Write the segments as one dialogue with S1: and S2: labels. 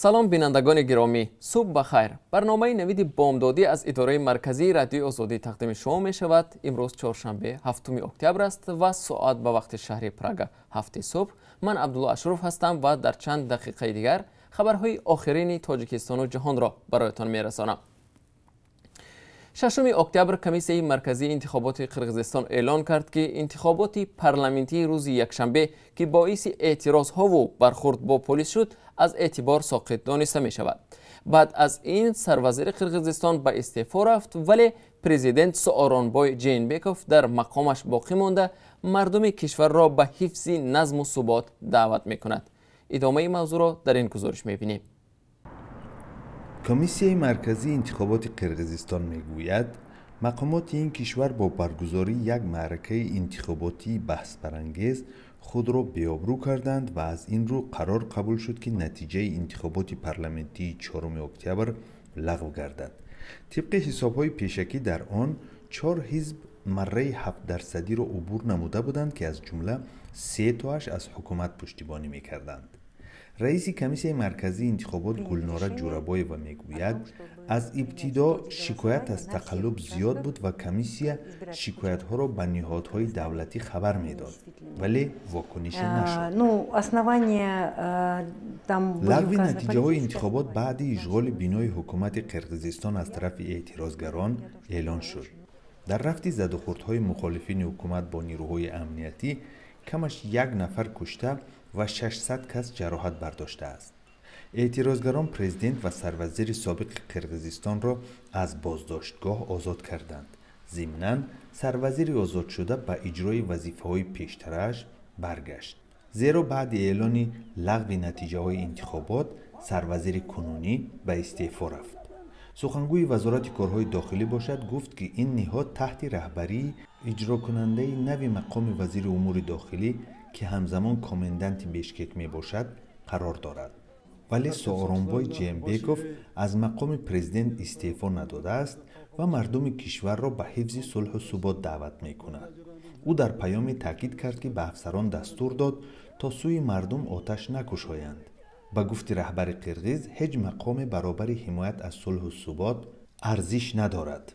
S1: Салом, бинандагони гиромӣ, субҳ ба хайр. Барномаи «Навиди бомдодӣ» аз идораи марказии Радиои Озодӣ тақдими шумо мешавад. Имрӯз чоршанбе, 7 октябр аст ва соат ба вақти шаҳри Прага 7-и субҳ. Ман Абдулло Ашруф ҳастам ва дар чанд дақиқаи дигар хабарҳои охирини Тоҷикистону ҷаҳонро бароятон мерасонам. 6 октябр Комиссияи марказии интихоботи Қирғизистон эълон кард, ки интихоботи парламентии рӯзи якшанбе, ки боиси эътирозҳову бархурд бо полис шуд, аз эътибор соқит дониста мешавад. Баъд аз ин сарвазири Қирғизистон ба истеъфо рафт, вале президент Сооронбой Ҷейнбеков дар мақомаш боқӣ монда, мардуми кишварро ба ҳифзи назму субот даъват мекунад. Идомаи мавзӯъро дар ин гузориш мебинем.
S2: Комиссияи марказии интихоботи Қирғизистон мегӯяд, мақомоти ин кишвар бо баргузории як маъракаи интихоботии баҳсбарангез худро беобрӯ карданд ва аз ин рӯ қарор қабул шуд, ки натиҷаи интихоботи парламентии 4 октябр лағв гардад. Тибқи ҳисобҳои пешакӣ, дар он чор ҳизб марраи 7 дарсадиро убур намуда буданд, ки аз ҷумла се тоаш аз ҳукумат пуштибонӣ мекарданд. Раиси Комиссияи марказии интихобот Гулнора Ҷурабоева мегӯяд, аз ибтидо шикоят аз тақаллуб зиёд буд ва комиссия шикоятҳоро ба ниҳодҳои давлатӣ хабар медод, вале вокунише нашуд. Лағви натиҷаҳои интихобот баъди ишғоли бинои ҳукумати Қирғизистон аз тарафи эътирозгарон эълон шуд. Дар рафти задухӯрдҳои мухолифини ҳукумат бо нирӯҳои амниятӣ камаш як нафар кушта ва 600 кас ҷароҳат бардоштааст. Эътирозгарон президент ва сарвазири собиқи Қирғизистонро аз боздоштгоҳ озод карданд. Зимнан сарвазири озодшуда ба иҷрои вазифаҳои пештарааш баргашт, зеро баъди эълони лағви натиҷаҳои интихобот сарвазири кунунӣ ба истеъфо рафт. Сухангӯи Вазорати корҳои дохилӣ бошад, гуфт, ки ин ниҳод таҳти раҳбарии иҷрокунандаи нави мақоми вазири умури дохилӣ, ки ҳамзамон коменданти Бишкек мебошад, қарор дорад, вале Сооронбой Ҷеенбеков аз мақоми президент истеъфо надодааст ва мардуми кишварро ба ҳифзи сулҳу субот даъват мекунад. Ӯ дар паёме таъкид кард, ки ба афсарон дастур дод, то сӯи мардум оташ накушоянд. Ба гуфти раҳбари қирғиз, ҳеҷ мақоме баробари ҳимоят аз сулҳу субот арзиш надорад.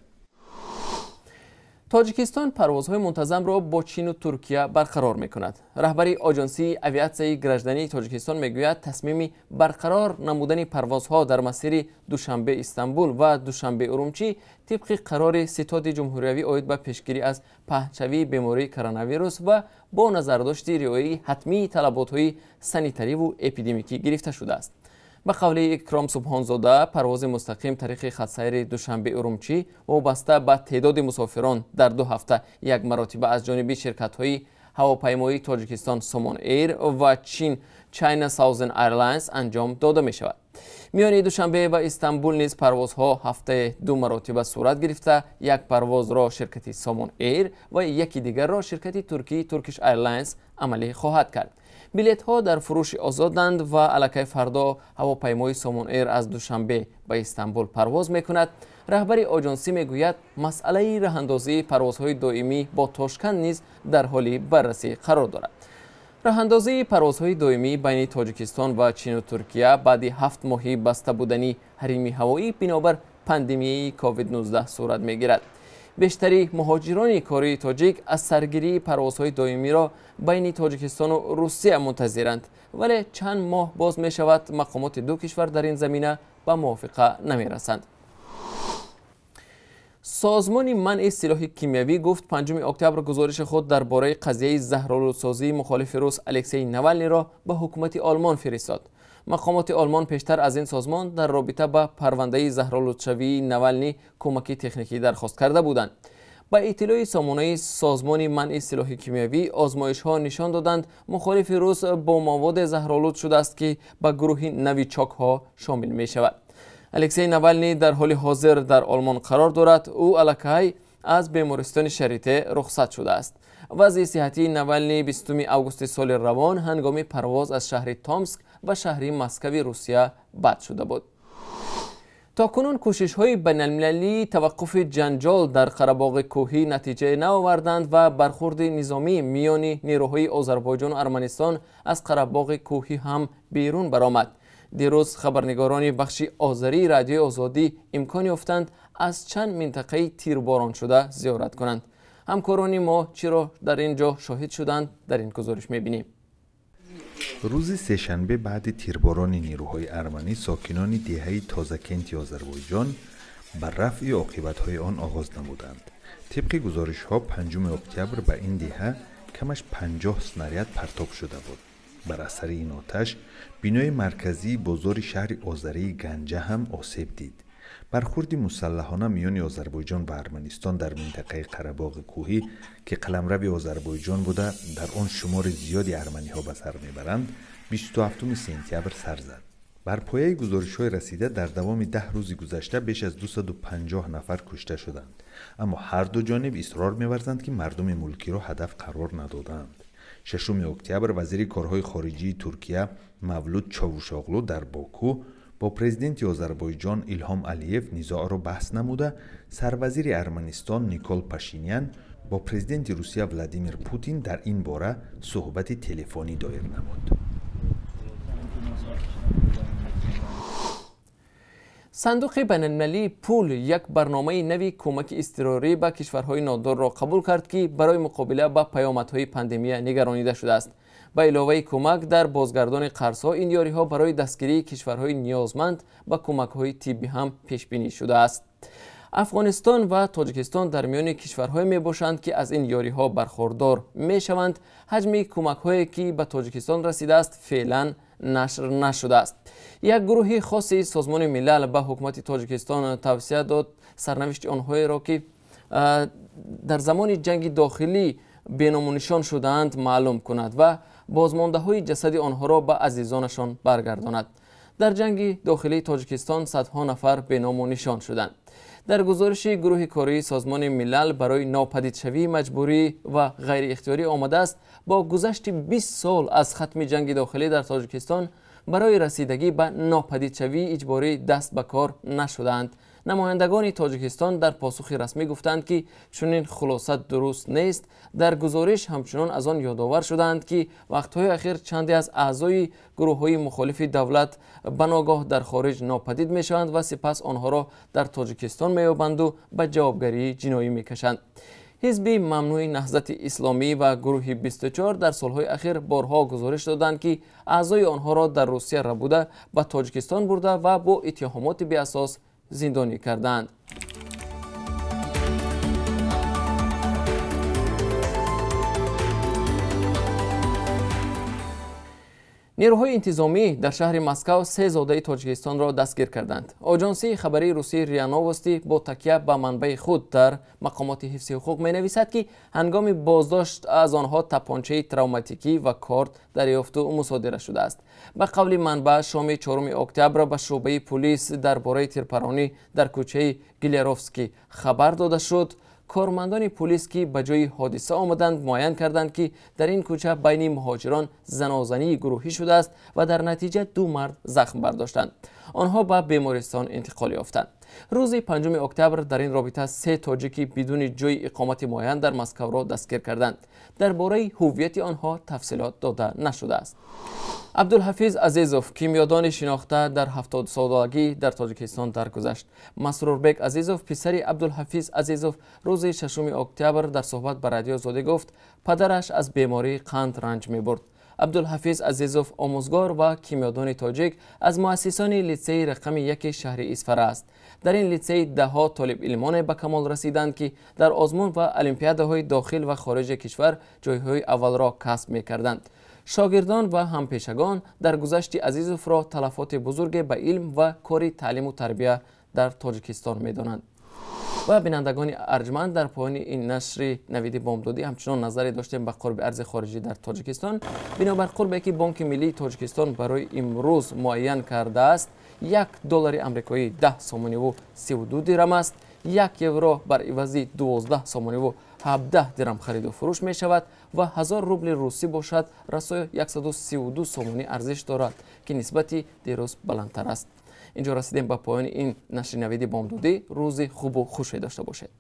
S1: Тоҷикистон парвозҳои мунтазамро бо Чину Туркия барқарор мекунад. Раҳбари Оҷонсии авиатсияи граждании Тоҷикистон мегӯяд, тасмими барқарор намудани парвозҳо дар масири Душанбе Истанбул ва Душанбе Урумчӣ тибқи қарори Ситоди ҷумҳуриявӣ оид ба пешгирӣ аз паҳншавии бемории коронавирус ва бо назардошти риояи ҳатмии талаботҳои санитариву эпидемикӣ гирифта шудааст. Ба қавли Икром Субҳонзода, парвози мустақим тариқи хатсайри Душанбе Урумчӣ вобаста ба теъдоди мусофирон дар 2 ҳафта як маротиба аз ҷониби ширкатҳои ҳавопаймоии Тоҷикистон Сомон Эйр ва Чин China Southern Airlines анҷом дода мешавад. Миёни Душанбе ва Истанбул низ парвозҳо ҳафтае ду маротиба сурат гирифта, як парвозро ширкати Сомон Эйр ва яки дигарро ширкати туркии Turkish Airlines амалӣ хоҳад кард. Билетҳо дар фурӯши озоданд ва аллакай фардо ҳавопаймои Сомон Эйр аз Душанбе ба Истанбул парвоз мекунад. Раҳбари оҷонсӣ мегӯяд, масъалаи раҳандозии парвозҳои доимӣ бо Тошканд низ дар ҳоли баррасӣ қарор дорад. Раҳандозии парвозҳои доимӣ байни Тоҷикистон ва Чину Туркия баъди 7 моҳи баста будани ҳарими ҳавоӣ бинобар пандемияи COVID-19 сурат мегирад. Бештари муҳоҷирони кории тоҷик аз саргирии парвозҳои доимиро байни Тоҷикистону Русия мунтазиранд, вале чанд моҳ боз мешавад, мақомоти ду кишвар дар ин замина ба мувофиқа намерасанд. Созмони манъи силоҳи кимиявӣ гуфт, 5 октябр гузориши худ дар бораи қазияи заҳролудсозии мухолифи рус Алексей Навалниро ба ҳукумати Олмон фиристод. Мақомоти Олмон пештар аз ин созмон дар робита ба парвандаи заҳролудшавии Навални кӯмаки техникӣ дархост карда буданд. Ба иттилои сомонаи Созмони манъи силоҳи кимиявӣ, озмоишҳо нишон доданд, мухолифи рус бо маводе заҳролуд шудааст, ки ба гурӯҳи новичокҳо шомил мешавад. Алексей Навални дар ҳоли ҳозир дар Олмон қарор дорад. Ӯ аллакай аз бемористони Шарите рухсат шудааст. Вазъи сиҳатии Навални 20 августи соли равон ҳангоми парвоз аз шаҳри Томск ба шаҳри Москави Русия бад шуда буд. То кунун кӯшишҳои байналмилалии таваққуфи ҷанҷол дар Қарабоғи кӯҳӣ натиҷае наоварданд ва бархурди низомӣ миёни нерӯҳои Озарбойҷону Арманистон аз Қарабоғи кӯҳӣ ҳам берун баромад. Дирӯз хабарнигорони бахши озарии Радиои Озодӣ имкон ёфтанд аз чанд минтақаи тирборон шуда зиёрат кунанд. Ҳамкорони мо чиро дар ин ҷо шоҳид шуданд, дар ин гузориш мебинем.
S2: Рӯзи сешанбе баъди тирборони нерӯҳои арманӣ сокинони деҳаи Тозакенти Озарбойҷон ба рафъи оқибатҳои он оғоз намуданд. Тибқи гузоришҳо 5 октябр ба ин деҳа камаш 50 снаряд партоб шуда буд. Бар асари ин оташ бинои марказии бозори шаҳри озарии Ганҷа ҳам осеб дид. Бархурди мусаллаҳона миёни Озарбойҷон ва Арманистон дар минтақаи Қарабоғи кӯҳӣ, ки қаламрави Озарбойҷон буда, дар он шумори зиёди арманиҳо ба сар мебаранд, 27 сентябр сар зад. Бар пояи гузоришҳои расида дар давоми 10 рӯзи гузашта беш аз 250 нафар кушта шуданд. Аммо ҳар ду ҷониб исрор меварзанд, ки мардуми мулкиро ҳадаф қарор надоданд. 6 октябр вазири корҳои хориҷии Туркия Мавлуд Чавушоғлу дар Боку бо президенти Озарбойҷон Илҳом Алиев низоъро баҳс намуда, сарвазири Арманистон Никол Пашинян бо президенти Русия Владимир Путин дар ин бора суҳбати телефонӣ доир намуд.
S1: Сандуқи байналмилалии пул як барномаи нави кӯмаки изтирорӣ ба кишварҳои нодорро қабул кард, ки барои муқобила ба паёмадҳои пандемия нигаронида шудааст. Ба иловаи кӯмак дар бозгардони қарзҳо, ин ёриҳо барои дастгирии кишварҳои ниёзманд ба кӯмакҳои тиббӣ ҳам пешбинӣ шудааст. Афғонистон ва Тоҷикистон дар миёни кишварҳое мебошанд, ки аз ин ёриҳо бархӯрдор мешаванд. Ҳаҷми кӯмакҳое, ки ба Тоҷикистон расидааст, феълан нашр нашудааст. Як гурӯҳи хоси Созмони Милал ба ҳукумати Тоҷикистон тавсия дод сарнавишти онҳоеро, ки дар замони ҷанги дохилӣ беномунишон шудаанд, маълум кунад ва бозмондаҳои ҷасади онҳоро ба азизонашон баргардонад. Дар ҷанги дохилии Тоҷикистон садҳо нафар беному нишон шуданд. Дар гузориши гурӯҳи кории Созмони Милал барои нопадидшавии маҷбурӣ ва ғайриихтиёрӣ омадааст, бо гузашти 20 сол аз хатми ҷанги дохилӣ дар Тоҷикистон барои расидагӣ ба нопадидшавии иҷборӣ даст ба кор нашудаанд. Намояндагони Тоҷикистон дар посухи расмӣ гуфтанд, ки чунин хулоса дуруст нест. Дар гузориш ҳамчунон аз он ёдовар шудаанд, ки вақтҳои ахир чанде аз аъзои гурӯҳҳои мухолифи давлат ба ногоҳ дар хориҷ нопадид мешаванд ва сипас онҳоро дар Тоҷикистон меёбанду ба ҷавобгарии ҷиноӣ мекашанд. Ҳизби мамнӯи Наҳзати Исломӣ ва гурӯҳи 24 дар солҳои ахир борҳо гузориш доданд, ки аъзои онҳоро дар Русия рабуда ба Тоҷикистон бурда ва бо иттиҳомоти беасос зиндонӣ карданд. Нерӯҳои интизомӣ дар шаҳри Москав 3 зодаи Тоҷикистонро дастгир карданд. Оҷонсии хабарии русии РИА Новости бо такя ба манбаи худ дар мақомоти ҳифзи ҳуқуқ менависад, ки ҳангоми боздошт аз онҳо тапончаи травматикӣ ва корт дарёфту мусодира шудааст. Ба қавли манбаъ, шоми 4 октябр ба шӯъбаи пулис дар бораи тирпаронӣ дар кӯчаи Гилеровский хабар дода шуд. Кормандони пулис, ки ба ҷои ҳодиса омаданд, муайян карданд, ки дар ин кӯча байни муҳоҷирон занозании гурӯҳӣ шудааст ва дар натиҷа 2 мард захм бардоштанд. Онҳо ба бемористон интиқол ёфтанд. Рӯзи 5 октябр дар ин робита 3 тоҷики бидуни ҷои иқомати муайян дар Москавро дастгир карданд. Дар бораи ҳуввияти онҳо тафсилот дода нашудааст. Абдулҳафиз Азизов, кимиёдони шинохта, дар 70-солагӣ дар Тоҷикистон даргузашт. Масрурбек Азизов, писари Абдулҳафиз Азизов, рӯзи 6 октябр дар суҳбат ба Радиои Озодӣ гуфт, падараш аз бемории қанд ранҷ мебурд. Абдулҳафиз Азизов омӯзгор ва кимиёдони тоҷик аз муассисони литсеи рақами 1 шаҳри Исфара аст. Дар ин литсей даҳҳо толибилмоне ба камол расиданд, ки дар озмун ва олимпиадаҳои дохил ва хориҷи кишвар ҷойҳои аввалро касб мекарданд. Шогирдон ва ҳампешагон дар гузашти Азизовро талафоти бузурге ба илм ва кори таълиму тарбия дар Тоҷикистон медонанд. Ва бинандагони арҷманд, дар поёни ин нашри навиди бомдодӣ ҳамчунон назаре доштем ба қурби арзи хориҷӣ дар Тоҷикистон. Бинобар қурбе ки Бонки Миллии Тоҷикистон барои имрӯз муайян кардааст, 1 доллари амрикоӣ 10 сомониву 32 дирам аст, 1 евро бар ивази 12 сомониву 17 дирам хариду фурӯш мешавад ва 1000 рубли русӣ бошад расои 132 сомонӣ арзиш дорад, ки нисбати дирӯз баландтар аст. Инҷо расидем ба поёни ин нашри навиди бомдодӣ. Рӯзи хубу хуше дошта бошед.